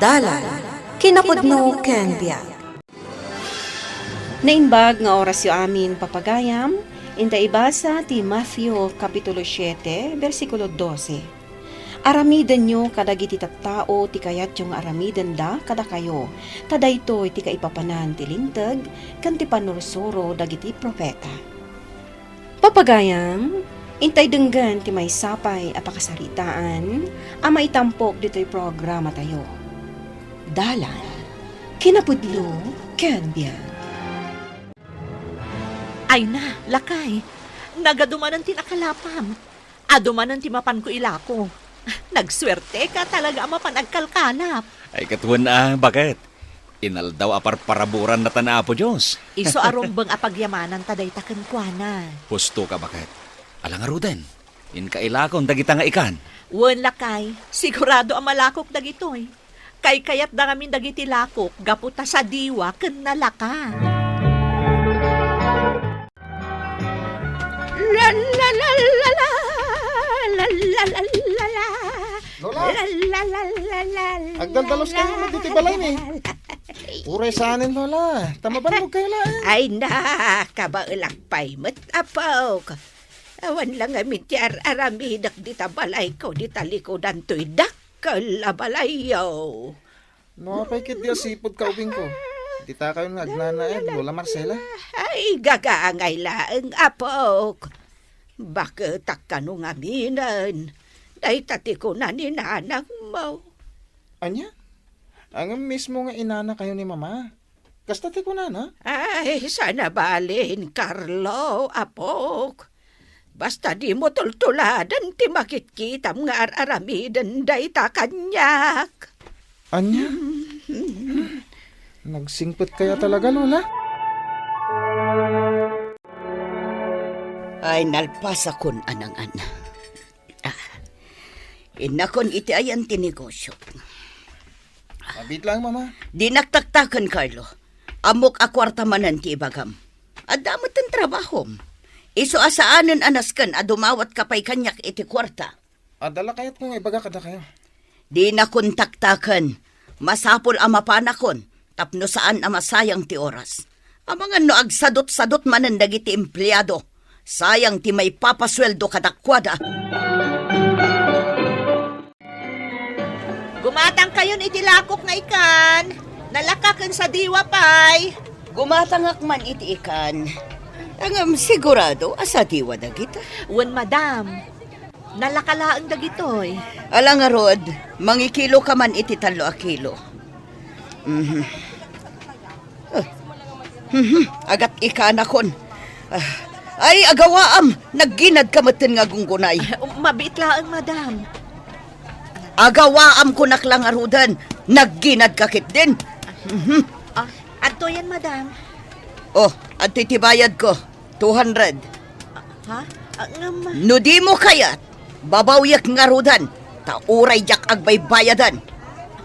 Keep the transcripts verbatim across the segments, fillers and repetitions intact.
Dalan, kinapudno ken biag. Naimbag nga orasyo amin, papagayam, inta ibasa ti Matthew Kapitulo siete, bersikulo dose. Aramidenyo kadagiti tattao ti kayatyo nga aramidenda kadakayo, ta daytoy ti kaipapanan ti Linteg ken ti pannursuro dagiti profeta. Papagayam, intay denggen ti maysa pay a pakasaritaan a maitampok ditoy programatayo. Dalan, kinapudno ken biag. Ay na, lakay. Nagadumanan ti nakalapam. Adumanan ti mapanko ilako. Nagsuerteka talaga a mapan agkalkalap. Ay, ket wen a, baket? Inaldaw a parparaburan natan Apo Dios. Isu a rumbeng a pagyamanan ta dayta kenkuana. Husto ka, baket. Ala ngaruden, inka ilakon dagita nga ikan. Wen, lakay, sigurado a malakok dagitoy. Kaykayatda ngamin dagiti lakok gapu ta sadiwa ken nalaka. La, la, la, la, la. La, la, la, la, la. Lola! La, la, la, la, la, la, agdaldalos kayo la, met iti balay, ni? La, la. Uray saanen, Lola. Ta mabannog kayo laeng. Ay na, kabaelak pay met, apok. Awan la ngamin ti ar-aramidek dita balayko, dita likudan toy dakkel a balayyo. No, apay ketdi a sipud ka ubingko. Dita kayon nga agnanaed, Lola Marcela? Ay, gagangay laeng, apok. Baketak kano ngaminen. Dayta ti kuna ni nanangmo. Ania? Ngem mismo nga inana kayo ni Mama? Kasta ti kunana? Ay, saan a balin, Carlo, apok. Basta dimo tultuladen ti makitkitam nga ar-aramiden dayta kaniak. Ania? Nagsingpet kaya talaga, Lola? Ay, nalpasakon a nangan. Ah, innakon iti ayan ti negosyo. Abit lang, Mama. Dinak taktaken, Carlo. Ammok a kuarta manen ti ibagam. Adda met ti trabahom. Isu a saanen a nasken a dumawatka pay kaniak iti kuarta. Adda la kayatko nga ibaga kadakayo. Dinakon taktaken. Masapul a mapanakon tapno saan a masayang ti oras. Amangan no agsadut-sadut manen dagiti empleado. Sayang ti maipapasueldo kadakuada. Gumatangkayon iti lakok nga ikan. Nalaka ken sadiwa pay. Gumatangak man iti ikan. Ngem sigurado a sadiwa dagita. Wen, madam. Nalaka laeng dagitoy. Ala ngarud, mangikilo ka man iti tallo a kilo. Mhm. Ah. Mhm. Agat ikanakon. Ah. Ay, agawaam! Nagginad ka metten nga gunggunay. Ah, mabiit laeng, madam. Agawaam kunak la ngaruden. Nagginad ka ketdin. Mhm. Ah, adtoyen, madam. Oh, adtoy ti bayadko. Two hundred. Ha? Ah, ngem... No dimo kayat, babawiek ngaruden, ta uray diak agbaybayadan.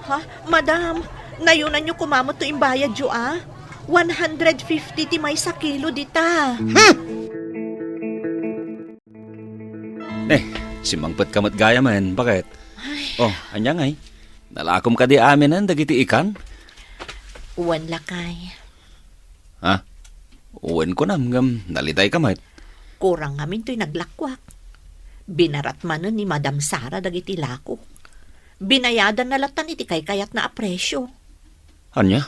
Ha? Madam, nayunanyo koma met to imbayadyo, a? One hundred fifty ti maysa kilo dita. Hmm! Eh, simmangpet ka met gayamen, baket? Ay. Oh, ania ngay? Nalakom kadi aminen dagiti ikan? Wen, lakay. Ha? Wen kunam, ngem naliday ka met. Kurang ngamin toy naglakuak. Binarat manen ni Madam Sara dagiti lakok. Binayadanna latan iti kaykayatna a presio. Ania?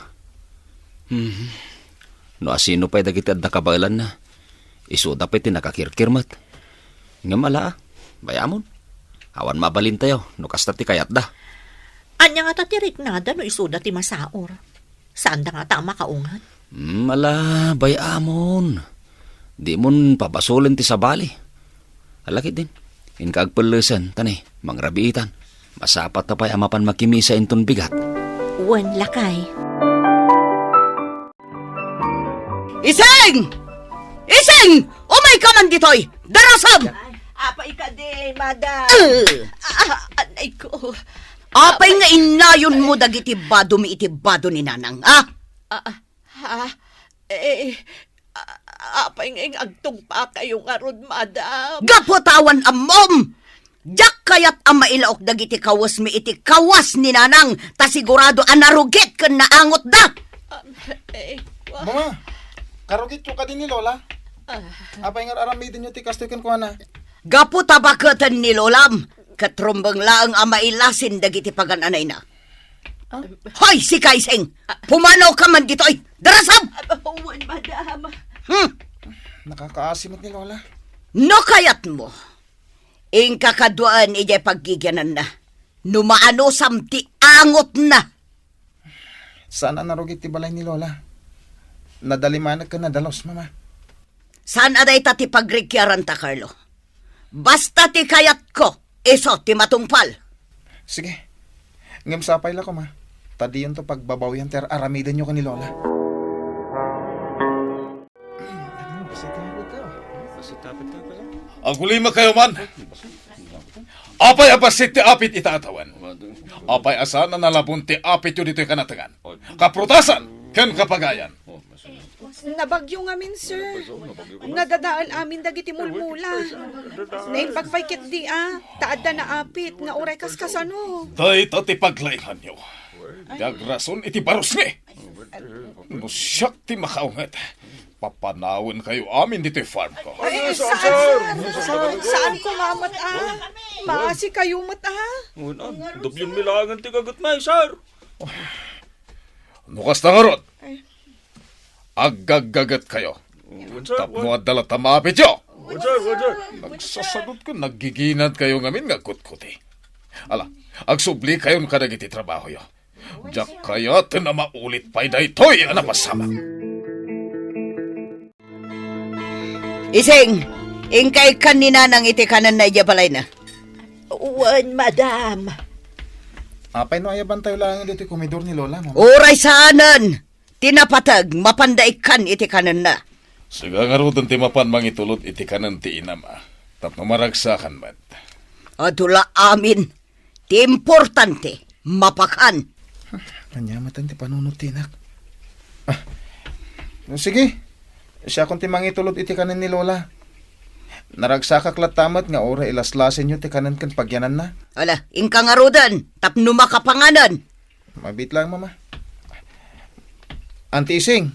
Hmm. No asino pay dagiti adda kabaelanna, isuda pay ti nakakirkir met. Ngem ala, bay-amon. Awan mabalintayo no kasta ti kayatda. Ania ngata ti riknada no isuda ti masaor? Saanda ngata a makaunget? Hmm, ala, bay-amon. Dimon pabasolen ti sabali. Ala ketdin, inka agpellesen, ta ni, mangrabiitan. Masapata pay a mapan makimisa inton bigat. Wen, lakay. Ising! Ising! Umayka man ditoy! Darasam! Apay kadi, madam? Eh! Ah, anay ko. Apay nga innayonmo dagiti badomi iti bado ni Nanang, a? Ah, ah, ha? Eh, ah, apay nga ing-, agtungpakayo ngarud, madam? Gapu ta awan ammom! Diak kayat a mailaok dagiti kawesmi iti kawas ni Nanang, ta sigurado a narugit ken naangotda. Um, eh, wa- Mama, karugityo kadi ni Lola? Ah. Apay nga ar-aramidenyo ti kastoy kenkuana? Gapu ta baketen ni Lolam, ket rumbeng laeng a mailasin dagiti pagan-anayna. Ah? Hoy, sika, Ising! Ah. Pumanawka man ditoy! Darasam! Ah, wen, madam. Hmm. Nakakaasi met ni Lola. No kayatmo, inka kaduaen idiay paggigiananna. No maanusam ti angotna. Saan a narugit ti balay ni Lola. Nadalimanek ken nadalus, Mama. Saan a dayta ti pagrikiaranta, Carlo. Basta ti kayatko, isu ti matungpal. Sige. Ngem sapay la koma, ta diyonto pagbabawian ti ar-aramidenyo ken ni Lola. Agulima kayo man. Apay a bassit ti apit ita a tawen? Apay a saan a nalabon ti apityo ditoy kanatengan? Kaprutasan ken kapagayan. Nabagyo ngamin, sir. Nadadael amin dagiti mulmula. Naimbag pay ketdi a, ta adda naapit nga uray kaskasano. Dayta ti paglainganyo. Ti agrason iti barusmi. No siak ti makaunget, papanawenkayo amin ditoy farm ko. Ay, saan, sir? Saan, saan ko mamat, ah? Maasi kayo met, ah? Wen, ah, dobleng milangan ti gagetmi, sir. No kasta ngarud, aggaggaget kayo. Wen, sir, tapno wen. Adda latta maapityo. Wen, sir, wen, sir. Nagsasadot ken naggiginad kayo ngamin nga kutkoti. Ala, agsubli kayon kadagiti trabahoyo. Diak kayaten a maulit pay daytoy a napasamak. Ising, inka ikkan ni Nanang iti kanenna idiay balayna. Wen, madam. Apay no ayabantayo laeng ditoy komedor ni Lola, Mama? Uray saanen! Ti napateg, mapanda ikkan iti kanenna. Sika ngaruden ti mapan mangitulod iti kanen ti inam, a, tapno maragsakan met. Adu la amin. Ti importante, mapakan. Ania met ti panunot ti inak? Ah, sige. Siakon ti mangitulod iti kanen ni Lola. Naragsakak latta met nga uray ilaslasenyo ti kanen ken pagiananna. Ala, inka ngaruden, tapno makapanganen. Mabiit lang, Mama. Auntie Ising,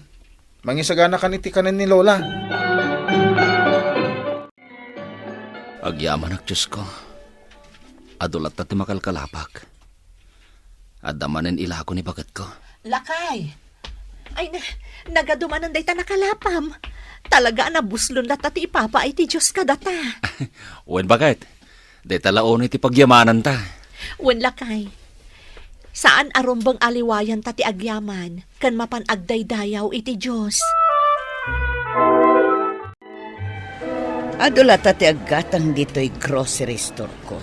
mangisaganakan iti kanen ni Lola. Agyamanak, Diosko. Adu latta ti makalkalabak. Adda manen ilako ni baketko. Lakay! Ay, na, nagadu manen dayta nakalapam. Talaga a nabuslon latta ti ipapaay ti Dios kadata. Wen, baket. Dayta la unay ti pagyamananta. Wen, lakay. Saan a rumbeng a liwayanta ti agyaman ken mapan agdaydayaw iti Dios. Adu latta ti aggatang ditoy grocery store ko.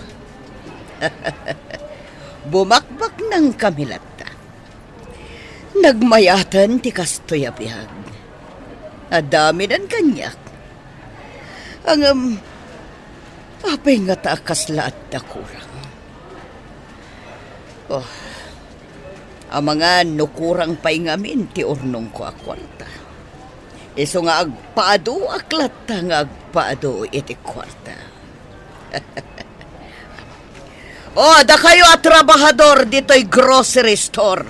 Bumakbaknangkami latta. Nagmayaten ti kastoy a biag. Adda aminen kaniak. Ngem, apay ngata a kasla adda kurang? Oh, amangan no kurang pay ngamin ti urnongko a kuarta. Isu nga agpaduak latta nga agpadu iti kuarta. Oh, dakayo a trabahador ditoy grocery store.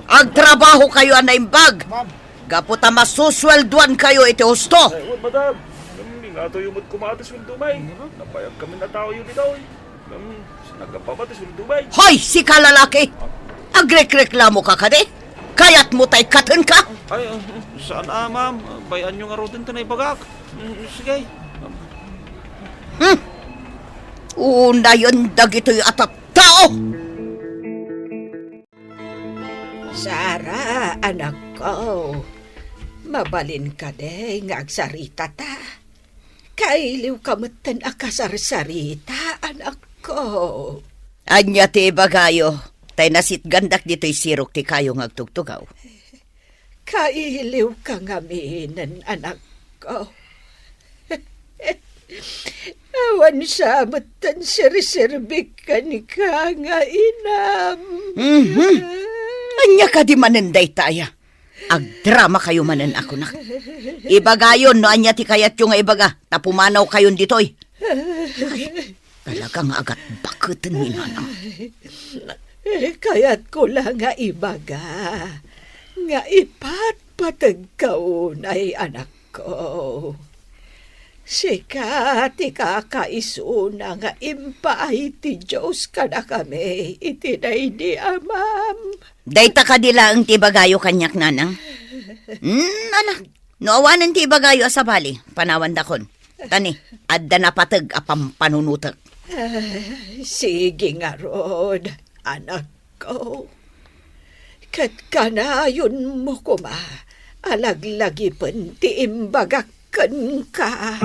Agtrabaho kayo a naimbag. Ma'am. Gapu ta masusweldoan kayo iti husto. Ay, wen, madam. Ngem ingatoyo met koma ti sueldo, may. Nabayag kami a taoyo ditoy. Ngem, nagkapama ti sueldo, may. Hoy, sika lalaki! Agrekreklamo ka kadi? Kayatmo tay katenka? Ay, ah, saan a, ma'am. Bay-anyo ngaruden ti naibagak. Mm, sige. Hmm. Unayen dagitoy a tattao. Sara, anakko, mabalin kadi nga agsaritata? Kailiwka metten a kasarsarita, anakko. Ania ti ibagayo? Tay nasitgandak ditoy sirok ti kayo nga agtugtugaw. Kailiwka ngaminen, anakko. Awan sa metten serserbik kenka nga inam. Mhm. Ania kadi manen daytaya? Agdrama kayo manen a kunak. Ibagayon no ania ti kayatyo nga ibaga, ta pumanaw kayon ditoy. Ay, Talaga nga agatbaketen ni Nanang. Eh, kayatko la nga ibaga nga ipatpategka unay, anakko. Sika ti kakaisuna nga impaay ti Dios kadakami iti daydi Amam. Dayta kadi laeng ti ibagayo kaniak, Nanang? Hmm, ala, no awanen ti ibagayo a sabali, panawandakon. Tani, adda napateg a pampanunotek. Ah, sige ngarud, anakko. Ket kanayonmo koma a laglagipen ti imbagak kenka.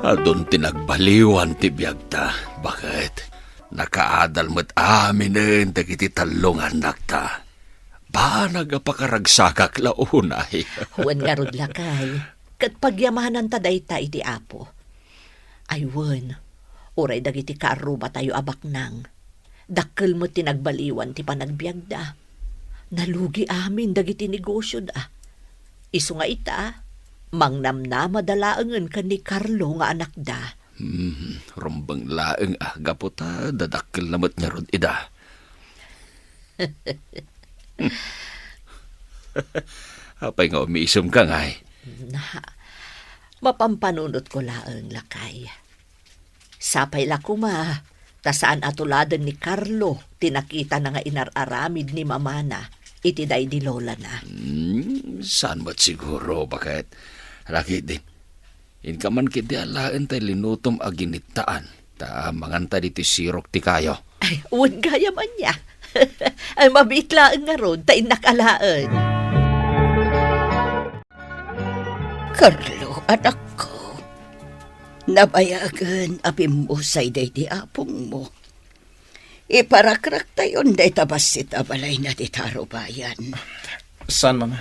Adun ti nagbaliwan ti biagta. Baket, nakaadal met aminen dagiti tallo nga annakta. Banag a pakaragsakak la unay. Wen ngarud, lakay, ket pagyamananta dayta iti Apo. Ay wen, uray dagiti kaarrubatayo a baknang, dakkel met ti nagbaliwan ti panagbiagda. Nalugi amin dagiti negosioda. Isu nga ita, mangnamnamada laengen ken ni Carlo nga anakda. Hmm, rumbeng laeng a gapu ta dadakkelna met ngarud ida. Apay nga umiisumka, ngay? Na, mapampanunotko laeng, lakay. Sapay la koma, ta saan a tuladen ni Carlo ti nakitana nga inar-aramid ni mamana iti daydi lolana. Hmm, saan met siguro, baket? Lakay din. Inka man ketdi alaen tay linutom a ginittaan, ta manganta ditoy sirok ti kayo. Ay, wen gayam ania. Ay, mabiit laeng ngarud, ta innak alaen. Carlo, anakko, nabayagen a pimmusay daydi apongmo. Iparakraktayon dayta bassit a balayna ti tarubayan. Saan, Mama?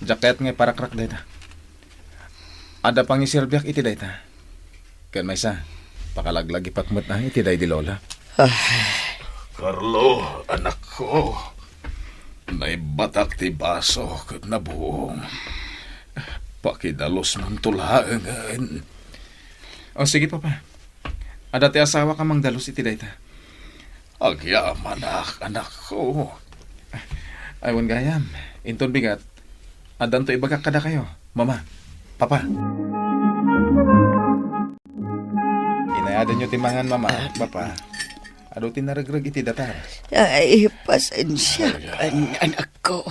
Diak kayat nga iparakrak dayta. Adda pangiserbiak iti dayta. Ken maysa, pakalaglagipak met, ah, iti daydi Lola. Ah. Carlo, anakko. Naibbatak ti baso ket nabuong. Pakidalusmonto laengen. O, sige, Papa. Adda ti asawak a mangdalus iti dayta. Agyamanak, anakko. Ay, wen gayam. Inton bigat, addanto ibagak kadakayo, Mama, Papa. Inayadanyo ti mangan, Mama, Papa. Adu ti naregreg iti datar. Ay, pasensiakan, anakko.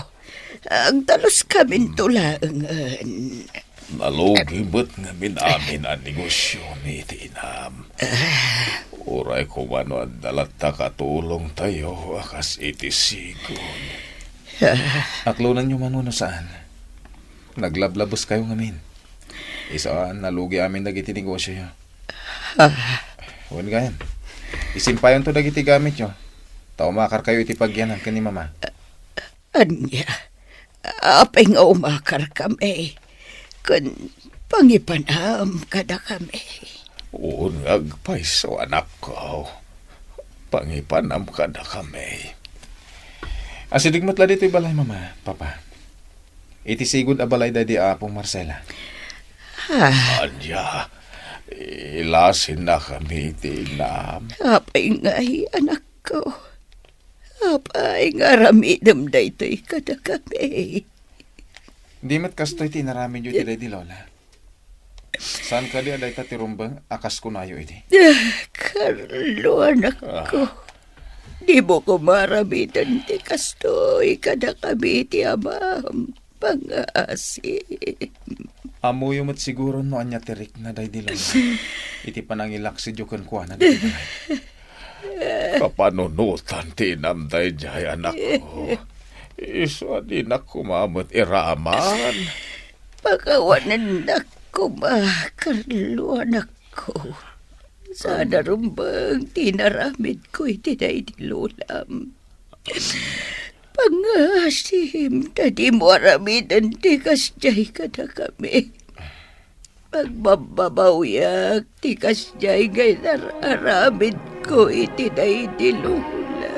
Agdaluskaminto laengen. Nalugi met ngamin amin a negosyo ni iti inam. Uray koma no adda latta katulongtayo a kas iti sigud. Aklonanyo man wenno saan? Naglablabuskayo ngamin. Isu a nalugi amin dagiti negosioyo. Wen gayam, isimpayonto dagiti gamityo, ta umakarkayo iti pagyanan ken ni Mama. Ania, apay nga umakarkami, ken pangipanam kadakami? Wen nga agpayso, anakko. Pangipanam kadakami. Asideg met la ditoy balay, Mama, Papa. Iti sigud a balay daydi Apong Marcela. Ah. Ania, ilasinnakami iti inam. Apay ngay, anakko? Apay nga aramidem daytoy kadakami? Di met kastoy ti inaramidyo iti daydi Lola. Saan kadi a dayta ti rumbeng a kas kunayo idi? Ah, Carlo, anakko. Ah. Dimo koma aramiden ti kastoy kadakami ti amam. Pangasim. Ammoyo met siguro no ania ti rikna daydi Lola iti panangilaksiyo kenkuana ditoy balay. Kapanunotan ti inam daydiay, anakko. Isu a dinak koma met iraman. Pakawanennak koma, Carlo, anakko. Saan a rumbeng ti inaramidko iti daydi Lolam. Pangngaasim ta dimo aramiden ti kasdiay kadakami. Pagbabbabawiak ti kasdiay nga inar-aramidko iti daydi lula.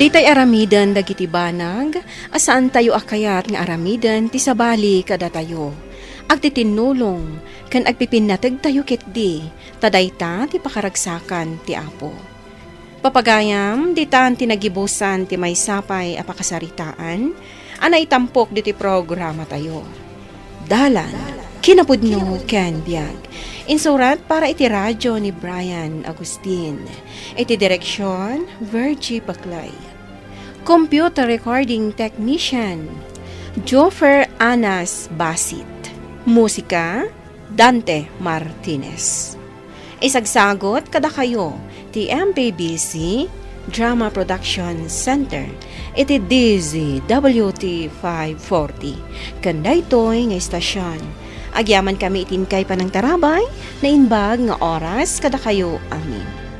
Ditay aramiden dagiti banag a saantayo a kayat nga aramiden ti sabali kadatayo. Agtitinnulong ken agpipinnategtayo ketdi ta dayta ti pakaragsakan ti Apo. Papagayam, ditan ti nagibusan ti maysa pay a pakasaritaan a naitampok diti programatayo. Dalan, kinapudno ken biag. Insurat para iti radyo ni Brian Agustin. Iti direksyon, Virgie Baclay. Computer recording technician, Joffer Anas Basit. Musika, Dante Martinez. Isagsagot kadakayo ti M P B C Drama Production Center iti D Z W T five forty. Ken daytoy nga istasyon, agyamankami iti inkay panangtarabay, naimbag nga oras kadakayo amin.